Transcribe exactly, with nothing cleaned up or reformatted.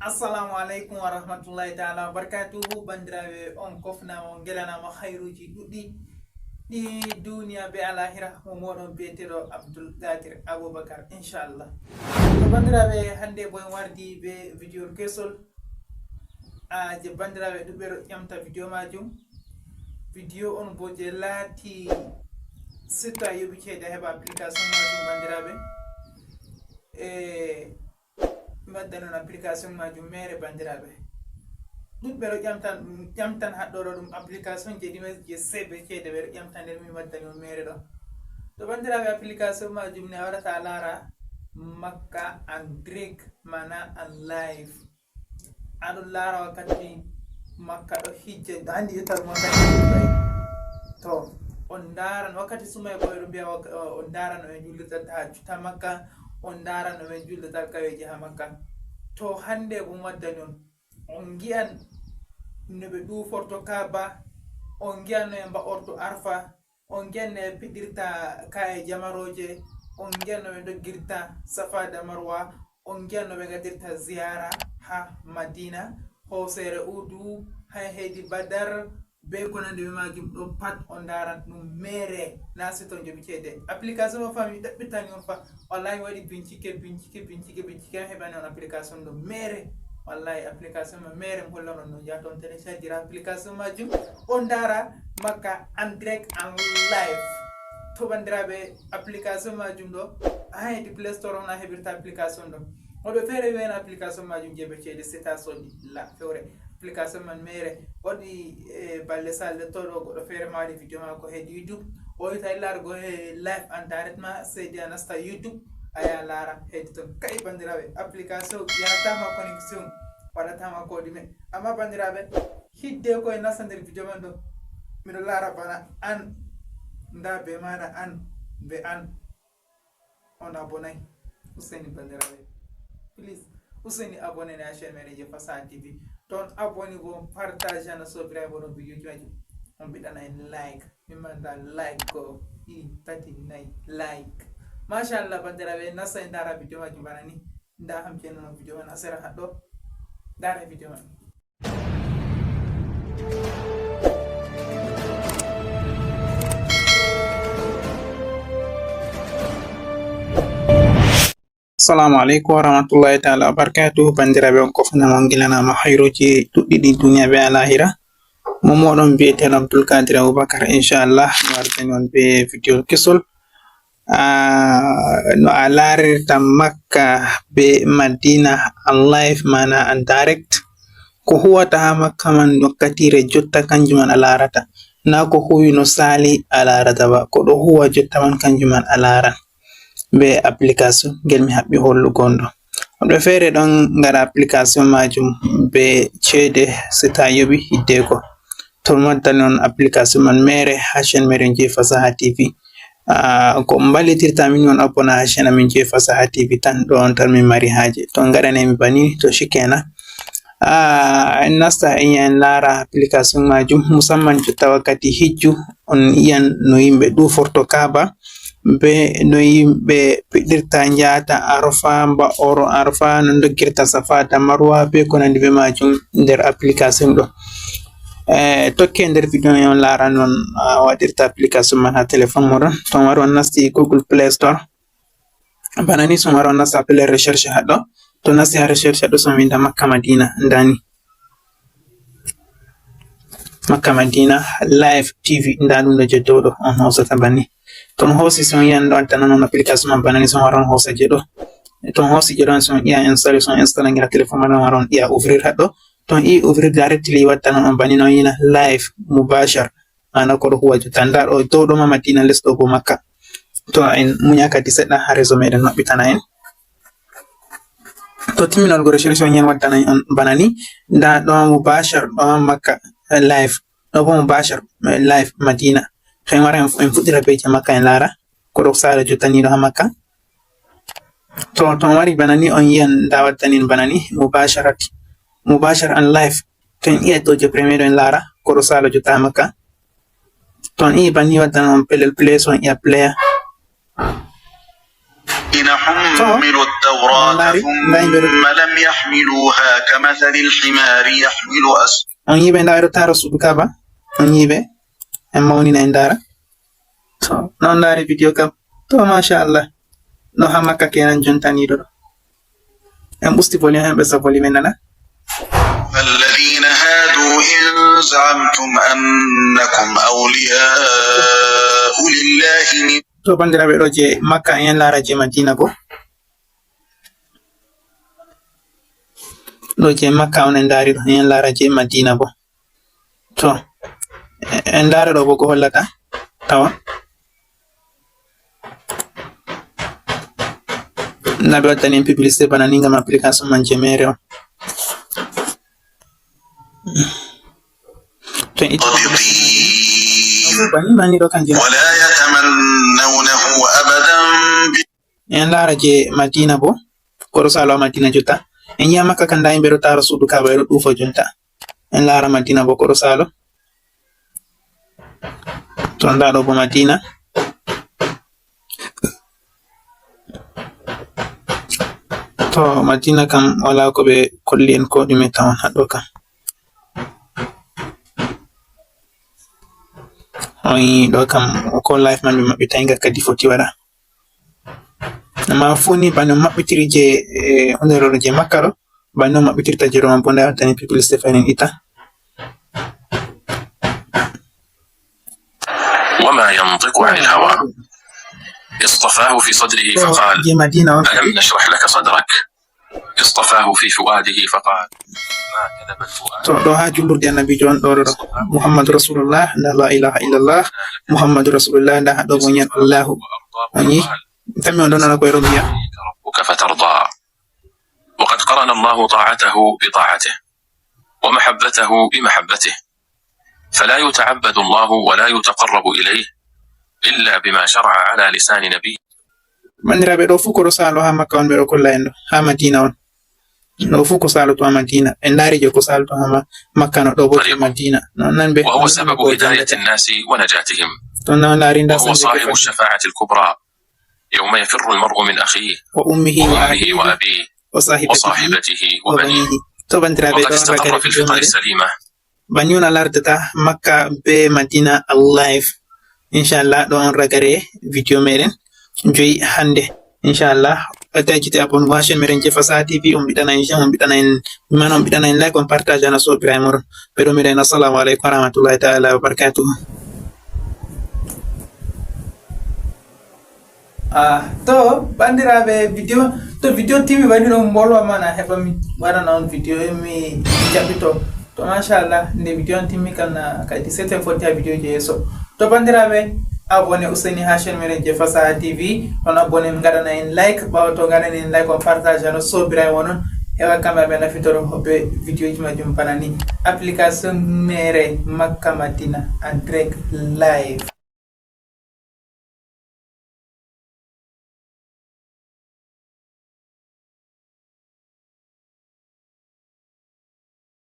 Assalamu aleykum wa rahmatullahi taala wa barakatuhu. Banndiraaɓe, on kofnaama, on ngelanama hayruuji ɗuɗɗi ɗi duniya be alahira. Mo moɗon biyeteɗo Abdul Qadir Abubakar, inchallah. To banndiraaɓe, hannde bo en wardi be video kesol. A je banndiraaɓe ɗuɓɓe ɗo ƴamta video majum. Video on bo je laati sita yoɓi ceede heɓa application majum, banndiraaɓe. E mi waddan on application majum mere, banndiraaɓe. Ɗuɗɓe ɗo ƴamtan ɗum, ƴamtan haɗɗo ɗo ɗum application je ɗime je seeɓe ceede ɓe ɗo ƴamta nder, mi waddani on mere ɗo. To banndiraaɓe, application majum ne a waɗata a laara Makka en direct, mana en live. Aɗon laara wakkati Makka ɗo hijja, hannde yettal wakkati sumay. To on ndaaran wakkati sumay ko ɓe ɗo mbiya wak-, on ndaaran no ɓe njullirta tahajjud ha Makka, on ndaaran no ɓe njullirta alkaweeji ha Makka. To hannde ko mi waddani on, on ngi'an no ɓe ɗuuforto Kaaba, on ngi'an no ɓe mba'orto Arfa, on ngi'an no ɓe piɗirta ka'e jamarooje, on ngi'an no ɓe ndoggirta Safa da Marwa, on ngi'an no ɓe ngadirta ziyara ha Madina, hooseere Uhudu, ha heydi Badar, be ko nandi be majum ɗo pat on ndaran ɗum mere, na sito joɓi ceede. Application o fa mi ɗaɓɓitani on fa, wallahi mi waɗi bincike, bincike, bincike, bincike, mi heɓani on application ɗo mere. Wallahi application ma mere, mi hollan on no jahata on téléchargera application majum, on ndara Makka en direct en live. To banndiraaɓe, application majum ɗo, ha heydi Play Store on a heɓirta application ɗo. Woɗɓe feere wi'en application majum je be ceede, c'est à sodi la fewre. Application man mere waɗi, e, balɗe sal le to ɗo goɗɗo feere ma waɗi video mako heydi YouTube. O wi tawi laargo he live en direct ma, seydi a nasta YouTube, a yaha laara heydi ton. Ka'i banndiraaɓe, application yaratama connexion, waɗatama ko ɗume. Amma banndiraaɓe, hidde ko e nasta nder video man ɗo, miɗo laara bana an, nda be maɗa an, be an. On abonay. Useni banndiraaɓe. Please, useni abonné ne ha chaîne meɗen je Fasaha T V. Ton abonné bo, partage na sobiraaɓe bo ɗon video ji majum. On mbiɗana en like. Min manda like ko ɗiɗi, tati, nayi, like. Machallah, banndiraaɓe, nasta e ndaara video majum bana ni. Nda ham je nano video man ha sera haɗɗo. Ndaara video man. Assalamu aleykum wa rahmatullahi taala wa barakatuhu. Banndiraaɓe, on kofna mon ngilanama hayruuji ɗuɗɗi ɗi duniya be alahira. Mo moɗon biyeteɗo Abdul Qadir Abubakar, inchallah mi wartani on be video kesol. Ah, no a laarirta Makka be Madina en live, mana en direct. Ko huwata ha Makka man wakkatire jotta, kanjum man a laarata. Na ko huwi no saali a laarata ba. Ko ɗo huwa jotta man, kanjum man a laaran. Be application ngel mi haɓɓi hollugo on ɗo. Woɗɓe feere ɗon ngaɗa application majum be ceede, se ta yoɓi hiddeko. To mi waddani on application man mere ha chaîne meɗen je Fasaha T V. Ah, ko on mballitirta min on abonné ha chaîne amin je Fasaha T V tan, ɗo on tan min mari haaje. To on ngaɗanay mi bani, to shikenan. Ah, en nasta en yaha en laara application majum, musamman jotta wakkati hijju, on yi'an no yimɓe ɗuuforto Kaaba, be no yimɓe piɗirta, njahata Arfa, mba'oro Arfa, no ndoggirta Safa da Marwa, be ko nandi be majum nder application ɗo. Eh, tokke nder video on laara non a waɗirta application man ha téléphone moɗon. To on wari on nasti Google Play Store. Bana ni so on wari on nasta appel recherche haɗɗo. To nasti ha recherche haɗɗo so on winda Makka Madina, ndani. Makka Madina Live T V, nda ɗum ɗo je dow ɗo, on hosata banni. To on hosi, so on yiyan ɗo watta non on application man bana ni, so on wari on hosa je ɗo. To on hosi je ɗo, so on yiya install, so on install ngira téléphone man, on wari on yiya ouvrir haɗɗo. To on yi ouvrir directly watta non on banni, non yina live mubashar. Mana ko ɗo huwa jotta. Nda ɗo dow ɗo ma Madina, les ɗo bo Makka. To en munya kadi seɗɗa ha réseau meɗen maɓɓitana en. To timminol go recherche on yen waddana on bana ni. Nda ɗo mubashar, ɗo Makka, eh, live. Ɗo bo mubashar, eh, live Madina. To en wara en fu-, en fuɗɗira be je Makka en lara. Ko ɗo sala jotta ni ɗo ha Makka. To, to on wari bana ni on yiyan nda waddani en bana ni mubasharat. Mubashar and live. To en yiya ɗo je premier ɗo en lara. Ko ɗo sala jotta ha Makka. To on yi banni waddana on pelel play, so on yiya player. الذين حملوا التوراة ثم لم يحملوها كمثل الحمار يحمل أسفارا. On yiɓe nda ɓeɗo tara suudu Kaaba. On yiɓe en mawnina en dara. To non ndari video kam. To masha Allah. No ha Makka kenan jontaniɗo ɗo. En ɓusti volume, en ɓesda volume nana. الذين هادوا إن زعمتم أنكم أولياء لله من To bandiraɓe ɗo je Makka en lara je Madina bo. Ɗo je Makka on en dari ɗo en lara je Madina bo. To en dara ɗo bo ko hollata tawa. Na ɓe waddani en publicité bana ni ngam application man je mere on. To en itti bani mani ɗo kanjum. ولا يتمنونه أبدا. En lara je Madina bo. Koɗo salo a Madina jotta. En yiya Makka kan da yimɓe ɗo tara suudu Kaaba ɓeɗo ɗufa jonta. En lara Madina bo koɗo salo. To nda ɗo bo Madina. To Madina kam wala ko ɓe kolli en ko ɗume tawon haɗo kam. Oyi ɗo kam ko live man ɓe maɓɓitay nga kadi foti waɗa. Amma fuu ni bano maɓɓitiri je eh, hunde ɗo je Makka ɗo bano maɓɓitirta je ɗo man bo nda wattani publicité fanin ita. وما ينطق عن الهوى. اصطفاه في صدره فقال: je Madina on ألم نشرح لك صدرك. اصطفاه في فؤاده فقال: ما كذب الفؤاد. To ɗo ha jullurde annabijo on ɗo ɗo Muhammadu Rasulullah nda la ilaha illallah Muhammadu Rasulullah nda ha ɗo bo ñan Allahu. On yi tammi on ɗo nana koye ɗo mbiya. ربك فترضى. وقد قرن الله طاعته بطاعته ومحبته بمحبته. فلا يتعبد الله ولا يتقرب إليه إلا بما شرع على لسان نبيه. Bandiraɓe ɗo fu koɗo salo ha Makka on ɓeɗo kolla en ɗo ha Madina on. Ɗo fu ko salo to ha Madina. En dari je ko salo to ha Makka no ɗo bo je Madina. Non nan ɓe. وهو سبب هداية الناس ونجاتهم. To non dari nda وهو صاحب الشفاعة الكبرى يوم يفر المرء من أخيه وأمه وأبيه وصاحبته وبنيه. To bandiraɓe ɗo on ragare video mare. Bani on a lardata Makka be Madina alive. Inchallah ɗo on ragare video meɗen joyi hande. Inchallah ɓadda jite abonnement ha chaîne meɗen je Fasaha T V on mbiɗana en j'aime on mbiɗana en man on mbiɗana en like on partage ana sobiraɓe moɗon. Ɓeɗo mbiɗa en assalamu aleykum warahmatullahi taala wabarakatuhu. Ah, to bandiraɓe video to video timmi waɗi ɗon mbolwa mana heɓa mi waɗana on video mi jaɓɓito to machallah nde video on timmi kan na kadi sept heures fotti ha video je yeeso to bandiraɓe abonné useni ha chaîne meɗen je Fasaha T V on abonné gaɗana en like ɓawa to gaɗani en like on partage ano sobira e wonon heɓa kamɓe aɓe nafitoro hoɓe video ji majum bana ni application mere Makka Madina en direct live.